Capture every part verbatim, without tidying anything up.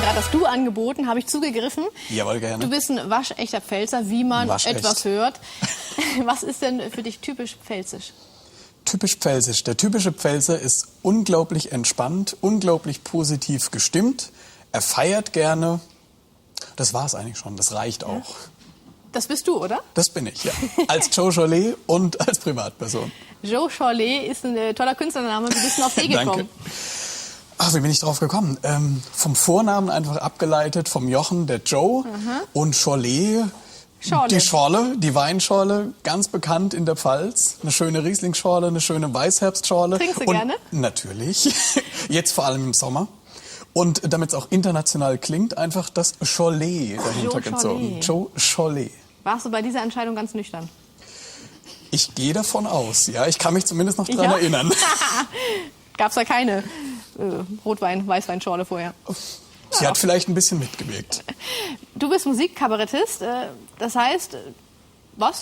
Gerade das Du angeboten, habe ich zugegriffen. Jawohl, gerne. Du bist ein waschechter Pfälzer, wie man Waschecht. Etwas hört. Was ist denn für dich typisch pfälzisch? Typisch pfälzisch. Der typische Pfälzer ist unglaublich entspannt, unglaublich positiv gestimmt. Er feiert gerne. Das war's eigentlich schon. Das reicht auch. Das bist du, oder? Das bin ich, ja. Als Joe Schorle und als Privatperson. Joe Schorle ist ein äh, toller Künstlername. Wie bist du auf den gekommen? Ach, wie bin ich drauf gekommen? Ähm, vom Vornamen einfach abgeleitet, vom Jochen, der Joe, und Schorle, Schorle. Die Schorle, die Weinschorle, ganz bekannt in der Pfalz. Eine schöne Rieslingschorle, eine schöne Weißherbstschorle. Trinkst du Und gerne? Natürlich. Jetzt vor allem im Sommer. Und damit es auch international klingt, einfach das Schorle dahinter Joe gezogen. Schorle. Joe Schorle. Warst du bei dieser Entscheidung ganz nüchtern? Ich gehe davon aus, ja. Ich kann mich zumindest noch dran Ja? Erinnern. Gab es da keine äh, Rotwein-, Weißweinschorle vorher? Sie hat vielleicht ein bisschen mitgewirkt. Du bist Musikkabarettist, äh, das heißt, äh, was?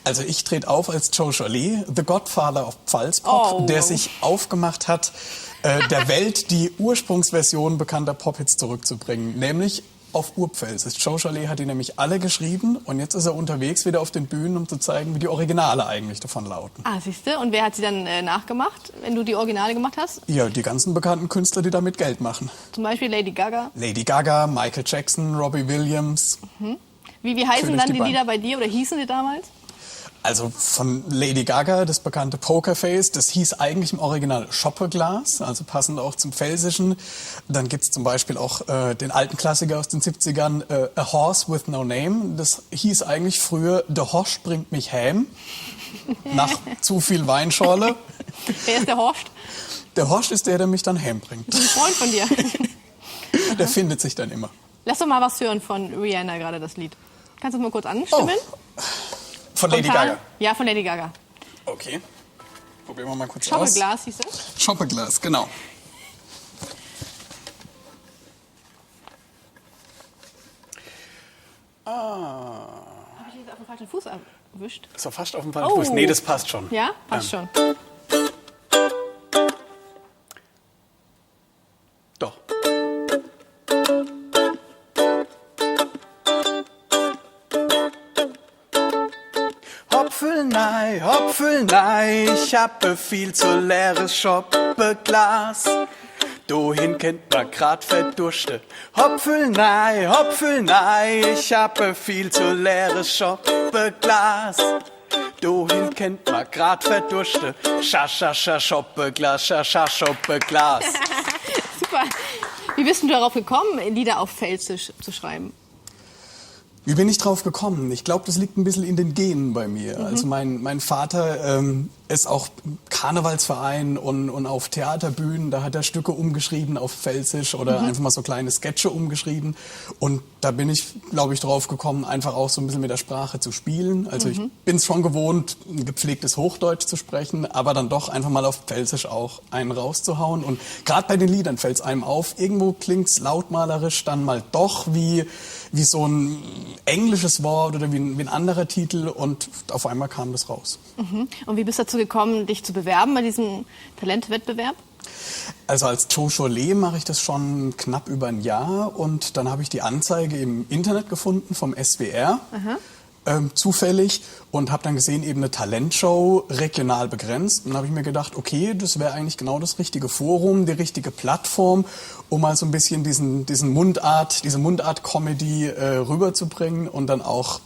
Also ich trete auf als Joe Schorle, the Godfather of Pfalz Pop, Oh. Der sich aufgemacht hat, äh, der Welt die Ursprungsversion bekannter Pophits zurückzubringen, nämlich auf Urpfälzisch. Joe Schorle hat die nämlich alle geschrieben und jetzt ist er unterwegs wieder auf den Bühnen, um zu zeigen, wie die Originale eigentlich davon lauten. Ah, siehst du? Und wer hat sie dann äh, nachgemacht, wenn du die Originale gemacht hast? Ja, die ganzen bekannten Künstler, die damit Geld machen. Zum Beispiel Lady Gaga. Lady Gaga, Michael Jackson, Robbie Williams. Wie, wie heißen Natürlich dann die die Band. Lieder bei dir oder hießen die damals? Also von Lady Gaga das bekannte Poker Face, das hieß eigentlich im Original Schoppeglas, also passend auch zum Pfälzischen. Dann gibt's zum Beispiel auch äh, den alten Klassiker aus den siebzigern, äh, A Horse with No Name. Das hieß eigentlich früher Der Horst bringt mich heim, nach zu viel Weinschorle. Wer ist der Horst? Der Horst ist der, der mich dann heimbringt. Ein Freund von dir. Der findet sich dann immer. Lass doch mal was hören von Rihanna gerade, das Lied. Kannst du das mal kurz anstimmen? Oh. Von Lady Spontan? Gaga. Ja, von Lady Gaga. Okay. Probieren wir mal kurz aus. Schoppeglas hieß es. Schoppeglas, genau. Ah. Habe ich jetzt auf dem falschen Fuß erwischt? So fast auf dem falschen Oh. Fuß. Nee, das passt schon. Ja, passt Ähm, schon. Doch. Hopfel nei, hopfel nei, ich hab e viel zu leeres Schoppeglas. Dohin kennt ma grad verdurste. Hopfel nei, hopfel nei, ich hab e viel zu leeres Schoppeglas. Dohin kennt ma grad verdurste. Scha, scha, scha, Schoppeglas, scha, scha, Schoppeglas. Super. Wie bist denn du darauf gekommen, Lieder auf Pfälzisch zu schreiben? Wie bin ich drauf gekommen? Ich glaube, das liegt ein bisschen in den Genen bei mir. Also mein, mein Vater ähm, ist auch Karnevalsverein und, und auf Theaterbühnen, da hat er Stücke umgeschrieben auf Pfälzisch oder einfach mal so kleine Sketche umgeschrieben. Und da bin ich, glaube ich, drauf gekommen, einfach auch so ein bisschen mit der Sprache zu spielen. Also ich bin es schon gewohnt, ein gepflegtes Hochdeutsch zu sprechen, aber dann doch einfach mal auf Pfälzisch auch einen rauszuhauen. Und gerade bei den Liedern fällt es einem auf, irgendwo klingt es lautmalerisch dann mal doch wie, wie so ein englisches Wort oder wie ein, wie ein anderer Titel und auf einmal kam das raus. Und wie bist du dazu gekommen, dich zu bewerben bei diesem Talentwettbewerb? Also als Joe Schorle mache ich das schon knapp über ein Jahr und dann habe ich die Anzeige im Internet gefunden vom S W R. Ähm, zufällig und habe dann gesehen, eben eine Talentshow, regional begrenzt. Und habe ich mir gedacht, okay, das wäre eigentlich genau das richtige Forum, die richtige Plattform, um mal so ein bisschen diesen, diesen Mundart, diese Mundart-Comedy äh, rüberzubringen und dann auch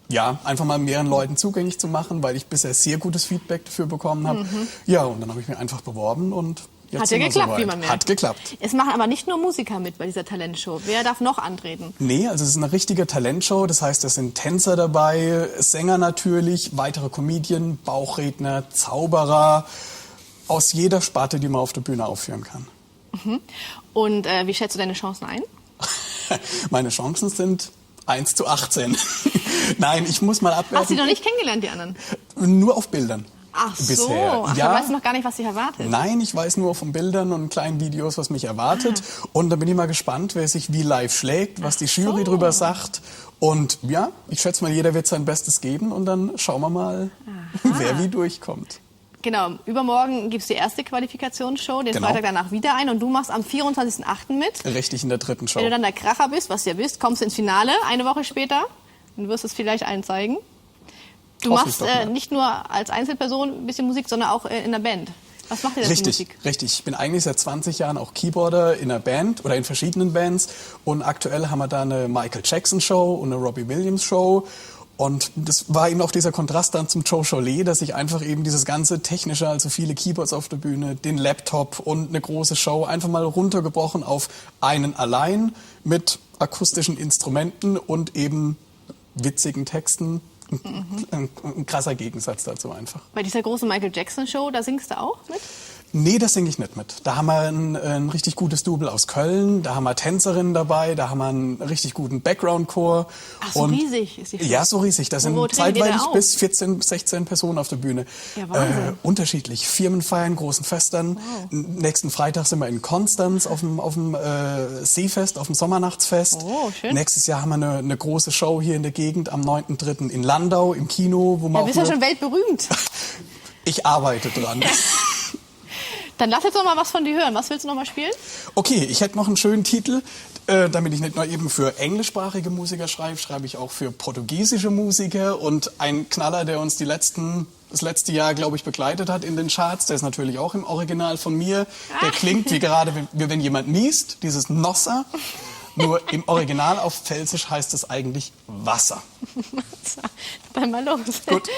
ja, einfach mal mehreren Leuten zugänglich zu machen, weil ich bisher sehr gutes Feedback dafür bekommen habe. Ja, und dann habe ich mich einfach beworben und jetzt Hat ja sind wir geklappt, soweit. Wie man merkt. Hat geklappt. Es machen aber nicht nur Musiker mit bei dieser Talentshow. Wer darf noch antreten? Nee, also es ist eine richtige Talentshow. Das heißt, es sind Tänzer dabei, Sänger natürlich, weitere Comedian, Bauchredner, Zauberer. Aus jeder Sparte, die man auf der Bühne aufführen kann. Und äh, wie schätzt du deine Chancen ein? Meine Chancen sind eins zu achtzehn. Nein, ich muss mal abwerten. Hast du die noch nicht kennengelernt, die anderen? Nur auf Bildern. Ach so, Bisher. Ach, Ja. Du weißt noch gar nicht, was dich erwartet. Nein, ich weiß nur von Bildern und kleinen Videos, was mich erwartet. Und da bin ich mal gespannt, wer sich wie live schlägt, was die Jury drüber sagt. Und ja, ich schätze mal, jeder wird sein Bestes geben und dann schauen wir mal, wer wie durchkommt. Genau, übermorgen gibt's die erste Qualifikationsshow, den Genau. Freitag danach wieder ein und du machst am vierundzwanzigsten achten mit. Richtig, in der dritten Show. Wenn du dann der Kracher bist, was du ja bist, kommst du ins Finale eine Woche später und wirst es vielleicht allen zeigen. Du Hoff ich machst doch äh, mal. Nicht nur als Einzelperson ein bisschen Musik, sondern auch äh, in der Band. Was macht ihr denn für Richtig, Musik? Richtig. Ich bin eigentlich seit zwanzig Jahren auch Keyboarder in einer Band oder in verschiedenen Bands. Und aktuell haben wir da eine Michael Jackson Show und eine Robbie Williams Show. Und das war eben auch dieser Kontrast dann zum Joe Schollet, dass ich einfach eben dieses ganze Technische, also viele Keyboards auf der Bühne, den Laptop und eine große Show einfach mal runtergebrochen auf einen allein mit akustischen Instrumenten und eben witzigen Texten. Ein, ein, ein krasser Gegensatz dazu einfach. Bei dieser großen Michael Jackson Show, da singst du auch mit? Nee, da sing ich nicht mit. Da haben wir ein, ein richtig gutes Double aus Köln, da haben wir Tänzerinnen dabei, da haben wir einen richtig guten Background-Chor. Ach, so riesig ist die Show. Ja, so riesig. Da sind Wo treten die denn zeitweilig auf? Bis vierzehn, sechzehn Personen auf der Bühne. Ja, Wahnsinn. Äh, unterschiedlich. Firmenfeiern, großen Festern. N- Nächsten Freitag sind wir in Konstanz auf dem, auf dem äh, Seefest, auf dem Sommernachtsfest. Oh, schön. Nächstes Jahr haben wir eine, eine große Show hier in der Gegend am neunten dritten in Landau im Kino, wo wir Ja, auch bist ja nur- schon weltberühmt. Ich arbeite dran. Dann lass jetzt noch mal was von dir hören. Was willst du noch mal spielen? Okay, ich hätte noch einen schönen Titel. Äh, damit ich nicht nur eben für englischsprachige Musiker schreibe, schreibe ich auch für portugiesische Musiker. Und ein Knaller, der uns die letzten, das letzte Jahr, glaube ich, begleitet hat in den Charts, der ist natürlich auch im Original von mir. Der klingt wie gerade, wie, wie wenn jemand niest, dieses Nossa. Nur im Original auf Pfälzisch heißt es eigentlich Wasser. Dann mal los. Gut.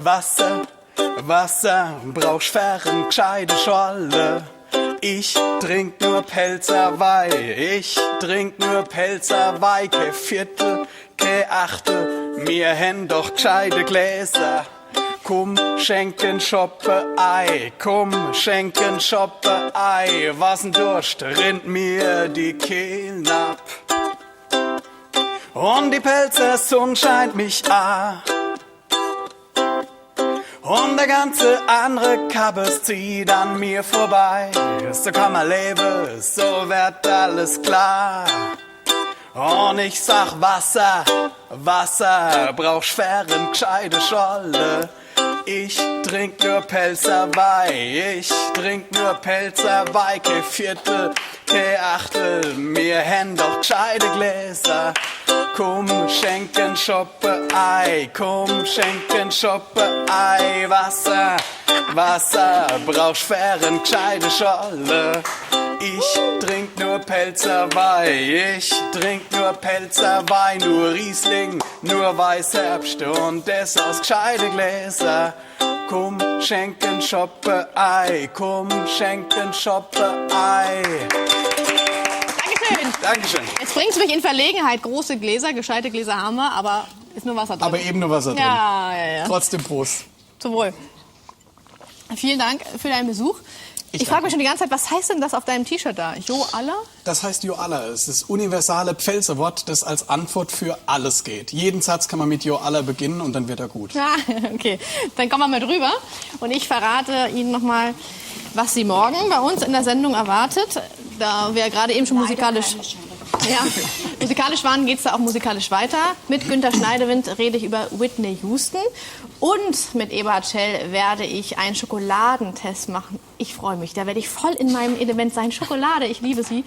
Wasser, Wasser, brauchsch fer en gscheide Scholle. Ich trink nur Pälzer Wei, ich trink nur Pälzer Wei, ke Viertel, ke Achtel, mir hen doch gscheide Gläser. Kumm, schenk en Schoppe ei, kumm, schenk en Schoppe ei, was en Durscht rinnt mir die Kehlen ab. Un die Pälzer Sunn scheint mich a. Un der ganze annre Kabbes zieht an mir vorbei. So kann mer lewe, so werd alles klar. Un ich sag Wasser, Wasser, brauchsch fer en gscheide Scholle. Ich trink nur Pälzer Wei, ich trink nur Pälzer Wei, ke Viertel, ke Achtel, mir hen doch gscheide Gläser. Kumm, schenk en Schoppe ei, kumm, schenk en Schoppe ei, Wasser, Wasser, brauchsch fer en gscheide Scholle. Ich trink nur Pälzer Wei, ich trink nur Pälzer Wei, nur Riesling, nur Weißherbscht un des aus gscheide Gläser. Kumm, schenk en Schoppe ei, kumm, schenk en Schoppe ei. Dankeschön. Dankeschön. Jetzt bringst du mich in Verlegenheit. Große Gläser, gescheite Gläser haben wir, aber ist nur Wasser drin. Aber eben nur Wasser drin. Ja, ja, ja. Trotzdem Prost. Zum Wohl. Vielen Dank für deinen Besuch. Ich, Ich frage danke. Mich schon die ganze Zeit, was heißt denn das auf deinem T-Shirt da? Jo, alla? Das heißt Jo alla. Es ist das universale Pfälzerwort, das als Antwort für alles geht. Jeden Satz kann man mit Jo alla beginnen und dann wird er gut. Ja, okay. Dann kommen wir mal drüber. Und ich verrate Ihnen nochmal, was Sie morgen bei uns in der Sendung erwartet. Da wir gerade eben schon musikalisch, ja, musikalisch waren, geht's da auch musikalisch weiter. Mit Günther Schneidewind rede ich über Whitney Houston. Und mit Eberhard Schell werde ich einen Schokoladentest machen. Ich freue mich, da werde ich voll in meinem Element sein. Schokolade, ich liebe sie.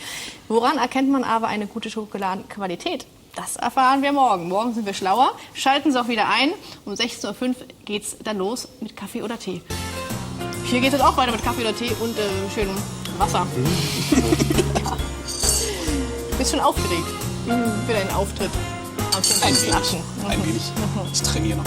Woran erkennt man aber eine gute Schokoladenqualität? Das erfahren wir morgen. Morgen sind wir schlauer. Schalten Sie auch wieder ein. Um sechzehn Uhr fünf geht's dann los mit Kaffee oder Tee. Hier geht's jetzt auch weiter mit Kaffee oder Tee und äh, schönem Wasser. Ja. Bist schon aufgeregt für deinen Auftritt am Ein fünfundzwanzigsten wenig. achten? Ein wenig. Ich trainiere noch.